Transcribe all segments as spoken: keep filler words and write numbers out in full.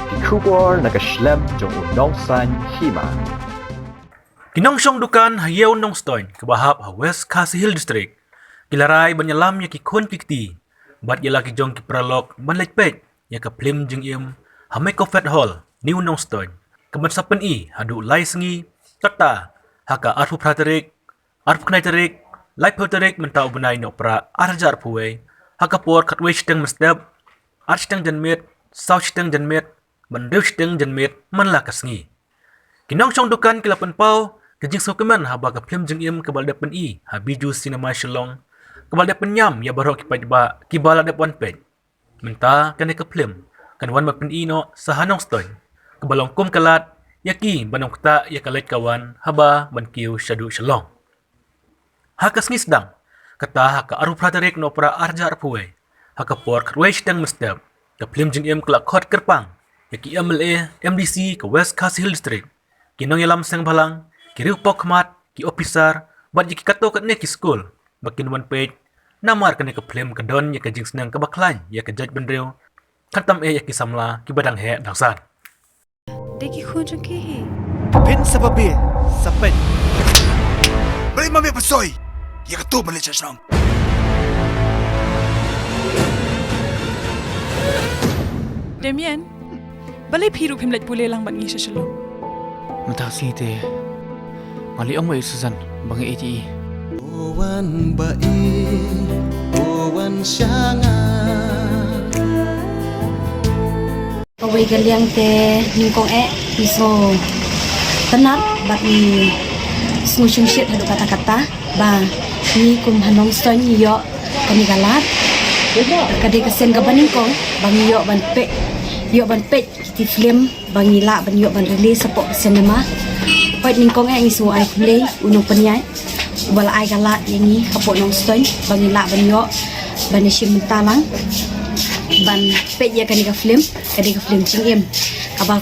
Ki khubor na ka shlem jong u nongsan hima. Ki nongshong dukan ha Ïew Nongstoiñ kaba hap ha West Khasi Hills District ki la rai ban ïalam ïa ki khun ki kti bad ïa la ki jong ki paralok ban leit peit ïa ka phlim jingim ha Mecofed Hall, New Nongstoiñ, kaban sa pyni haduh lai sngi, kata ha ka arphew phra tarik, arphew khyndai tarik, laiphew tarik mynta u bnai Nohprah ar hajar arphew wei, ha ka por khatwei shiteng mynstep, ar shiteng janmiet, saw shiteng janmiet, ban hynriew shiteng janmiet man la ka sngi. Ki nongshong dukan ki la pynpaw ka jingsngewkmen haba ka phlim jingim kaba la dep pyni ha Bijou Cinema Shillong, kaba la dep pynïam ïa baroh ki paidbah kiba la dep wan peit. Mynta kane ka phlim kan wan ban pyni noh sa ha Nongstoiñ, kaba long kum ka lad ïa ki ban ong ktah ïa ka leit ka wan haba ban kiew shaduh Shillong. Ha ka sngi sdang, kata ha ka arphew phra tarik Nohprah ar hajar arphew wei, ha ka por khatwei shiteng mynstep, ka phlim jingim ka la khot kyrpang ïa ki M L A, M D C ka West Khasi Hills District, ki nongïalam seng bhalang, ki riew pok khmat, ki ophisar, bad ïa ki katto katne ki skul ba kin wan peit, namar kane ka phlim ka don ïa ka jingsneng kaba khlaiñ ïa ka jaitbynriew, khamtam eh ïa ki samla kiba dang heh dang san. Dei ki khun jong ki hi. Phin sa babe sa peit. Balei ma me pynshoi ïa kato ban leit sha shnong? Damien, balei phi ruh phim leit pule lang bad ngi sha Shillong? Mynta ka sngi te nga la ong bad i Susan ba nga ïeit ïa i. O wan ba i, o wan sha nga. Kawei ka liang te nyngkong eh ngi sngewtynnat bad ngi sngewsngewsih haduh katta katta ba ngi kum ha Nongstoiñ ngi ïoh kane ka lad. Ka dei ka sien kaba nyngkong ba ngi ïoh ban peit, ïoh ban peit ki film ba ngi lah ban ïoh ban release hapoh ka cinema. Peit nyngkong eh ngi sngewbha ai khublei u nongpynïaid uba la ai ka lad ïa ngi hapoh Nongstoiñ ba ngi lah ban ïoh ban ïashim bynta lang ban peit ïa kane ka film, ka dei ka film jingim kaba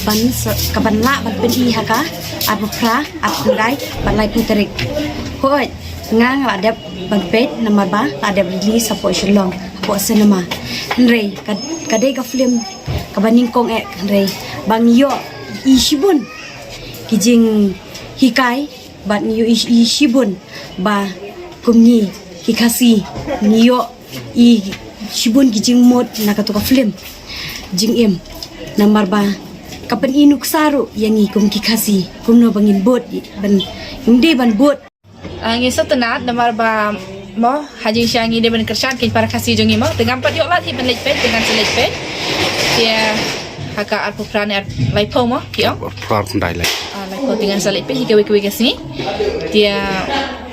ban s-, kaban lah ban pyni ha ka arphew phra, arphew khyndai bad laiphew tarik. Hooid, nga nga la dep ban peit namar ba la dep release hapoh Shillong, hapoh cinema. Hynrei ka, ka dei ka film kaba nyngkong eh, hynrei ba ngi ïoh i shibun ki jinghikai bad ngi ïoh i, i shibun ba kum ngi ki Khasi ngi ïoh i shibun ki jingmut na kato ka film jingim. Namar ba ka pyni nuksa ruh ïa ngi kum ki Khasi kumno ba ngin bud ban, ngim dei ban bud. Ah, ngi sngewtynnat namar ba mo ha jingshisha ngi dei ban kyrshan ki para Khasi jong ngi mo. Te ngam pat ïoh lad hi ban leit peit, te ngan sa leit peit. Te ha ka arphew phra ne ar-, laiphew mo ki ong. Arphew phra khyndai lai. Ah, laiphew te ngan sa leit peit hi kawei kawei ka sngi. Te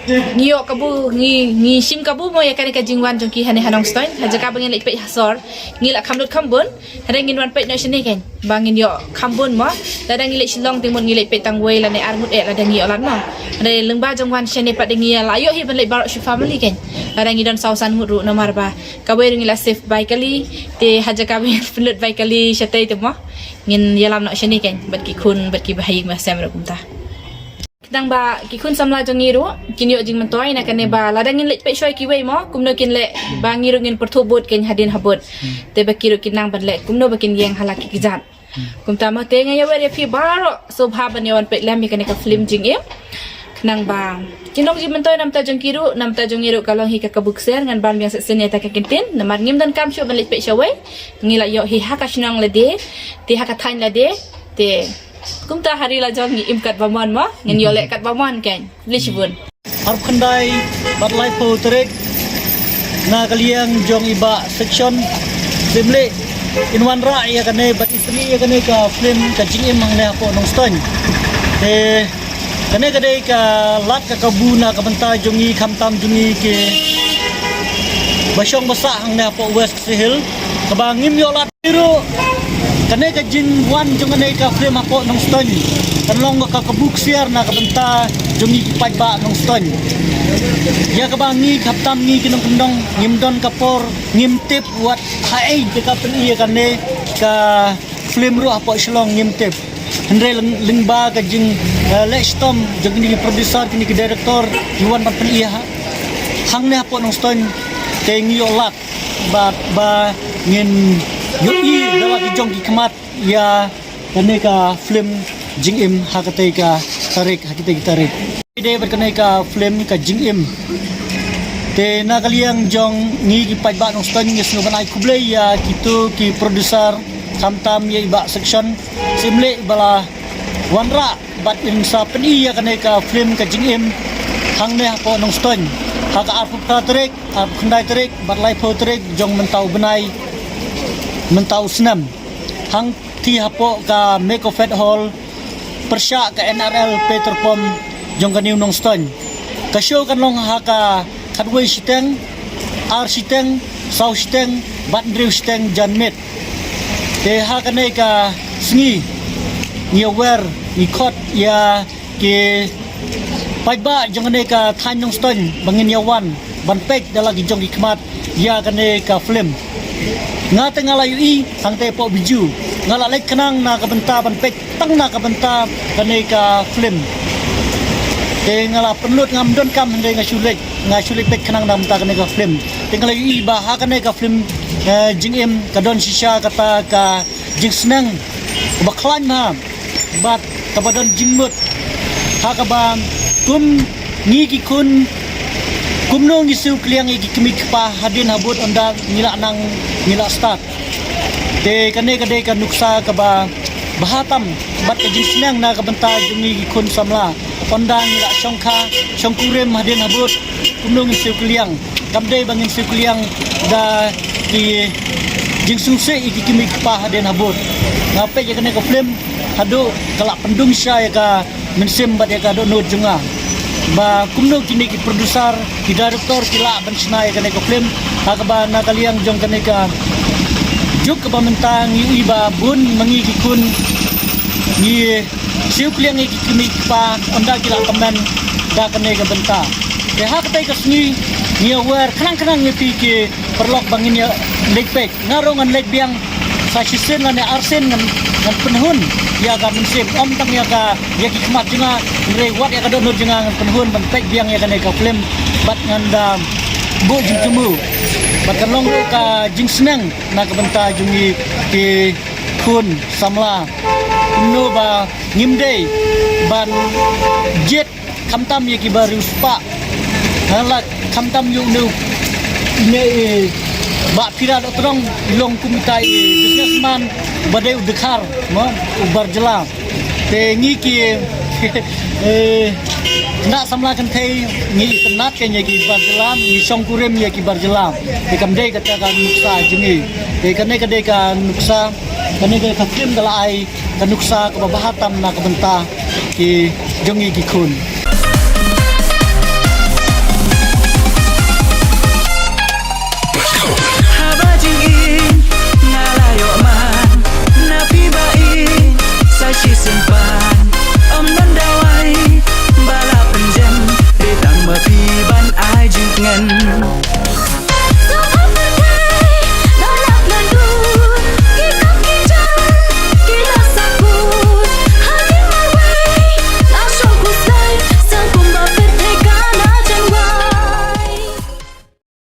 ngi ïoh kabu, ngi, ngi shim kabu mo ïa kane ka jingwan jong ki hangne ha Nongstoiñ. Ha jaka ba ngin leit peit ha sor, ngi la kham lut kham bun. Hynrei ngin wan peit noh shane kein ba ngin ïoh kham bun mo. Lada ngi leit Shillong te mut ngi leit peit tang wei lane ar ngut eh lada ngi ïoh lad mo. Hynrei lyngba jong wan shane pat te ngi la ïoh hi ban leit baroh shi family kein. Lada ngi don saw san ngut ruh namar ba kawei ruh ngi la save bai kali, te ha jaka ba ngin pynlut bai kali shatei te mo, ngin ïalam noh shane kein bad ki khun bad kiba ha ïing ba sem ruh kumta. Khnang ba ki khun samla jong ngi ruh kin ïoh jingmyntoi na kane ba lada ngin leit peit shuwa ïa kiwei mo, kumno kin leh ba ngi ruh ngin pyrthuh bud kein hadien habud. Te ba ki ruh kin nang ban leh kumno ba kin ïeng ha la ki kjat. Kumta mo te nga ïawer ïa phi baroh sngewbha ban ïa wan peit lem ïa kane ka film jingim. Khnang ba kin long jingmyntoi na bynta jong ki ruh, na bynta jong ngi ruh ka long hi ka kabu ksiar, ngan ban biang shisien ïa kata ka kyntien namar ngim donkam shuh ban leit peit shawei. Ngi la ïoh hi ha ka shnong lade, te ha ka thaiñ lade, te kumta ha ri la jong ngi im katba mon mo, ngin ïoh leh katba mon kein. Khublei shibun. Arphew khyndai bad laiphew tarik na ka liang jong i bah section Syiemlieh in wanrah ïa kane bad i pyni ïa kane ka film ka jingim hangne hapoh Nongstoiñ. Te kane ka dei ka lad ka kabu na ka bynta jong ngi khamtam jong ngi kiba shong ba sah hangne hapoh West Khasi Hills kaba ngim ïoh lad. Ruh kane ka jingwan jong kane ka film hapoh Nongstoiñ kan long ka kabu ksiar na ka bynta jong ngi ki paidbah Nongstoiñ. Ïa kaba ngi khamtam ngi ki nongkyndong ngim don ka por, ngim tip wat haei te ka pyni ïa kane ka film ruh hapoh Shillong ngim tip. Hynrei lyng-, lyngba ka jing, eh, leh shitom jong kine ki producer, kine ki director ki wan ban pyni ha hangne hapoh Nongstoiñ te ngi ïoh lad ba, ba ngin Ïohi da la ki jong ki khmat ïa kane ka film Jingim ha katei ka tarik, ha katei ka tarik. Dei bad kane ka film ka Jingim. Te na ka liang jong ngi ki paidbah Nongstoiñ ngi sngewbha ban ai khublei ïa kito ki producer, khamtam ïa i Bah Section Syiemlieh ba la wanrah bad in sa pyni ïa kane ka film ka Jingim hangne hapoh Nongstoiñ ha ka arphew phra tarik, arphew khyndai tarik bad laiphew tarik jong mynta u bnai, mynta u snem. Hangtei hapoh ka Mekofed Hall pyrshah ka N R L petrol pump jong ka New Nongstoiñ. Ka show kan long ha ka khatwei shiteng, ar shiteng, saw shiteng bad hynriew shiteng janmiet. Te ha kane ka sngi ngi wer, ngi khot ïa ki paidbah jong kane ka thaiñ Nongstoiñ ba ngin ïa wan ban peit da la ki jong ki khmat ïa kane ka film. Nga te nga la ïohi hangtei hapoh Bijou, nga la leit khnang na ka bynta ban peit tang na ka bynta kane ka film. Te nga la pynlut, ngam donkam hynrei nga shu leit, nga shu leit peit khnang na ka bynta kane ka film. Te nga la ïohi ba ha kane ka film, eh, Jingim ka don shisha kata ka jingsneng ba khlaiñ bha bad kaba don jingmut ha kaba kum ngi ki khun, kumno ngi siew kylliang ïa ki kmie ki kpa hadien habud, ynda ngi la nang, ngi la stad. Te kane ka dei ka nuksa kaba bha tam bad ka jingsneng na ka bynta jong ngi ki khun samla, ynda ngi la shongkha shongkurim hadien habud, kumno ngin siew kylliang? Kam dei ba ngin siew kylliang da ki jingsngewsih ïa ki kmie ki kpa hadien habud. Nga peit ïa kane ka film haduh ka la pyndum shisha ïa ka mynsiem bad ïa ka dohnud jong nga ba kumno kine ki producer, ki director ki lah ban shna ïa kane ka film ha kaba na ka liang jong kane ka juk kaba mynta ngi ïohi ba bun ma ngi ki khun ngi siew kylliang ïa ki kmie ki kpa ynda ki la kmen da kane ka bynta. Te ha katei ka sngi ngi ïa wer khnang khnang ïa phi ki paralok ba ngin ïa leit peit. Nga ruh ngan leit biang sa shisien lane arsien ngan, ngan pynhun ïa ka mynsiem, ym tang ïa ka, ïa ki khmat jong nga, hynrei wat ïa ka dohnud jong nga ngan pynhun ban peit biang ïa kane ka film bad ngan da buh jingthmu bad kan long ruh ka jingsneng na ka bynta jong ngi ki khun samla. Kumno ba ngim dei ban jied khamtam ïa ki ba riewspah, ha, la khamtam ïa une, une, eh, Bah Pira Dohtdong, i long kum ita i businessman ba dei u dkhar, mo, u bar jylla. Te ngi ki, eh, khynnah samla kynthei ngi itynnad kein ïa ki bar jylla, ngi shongkurim ïa ki bar jylla. Te kam dei kata ka nuksa jong ngi. Te kane ka dei ka nuksa, kane ka dei ka film ka la ai ka nuksa kaba bha tam na ka bynta ki jong ngi ki khun.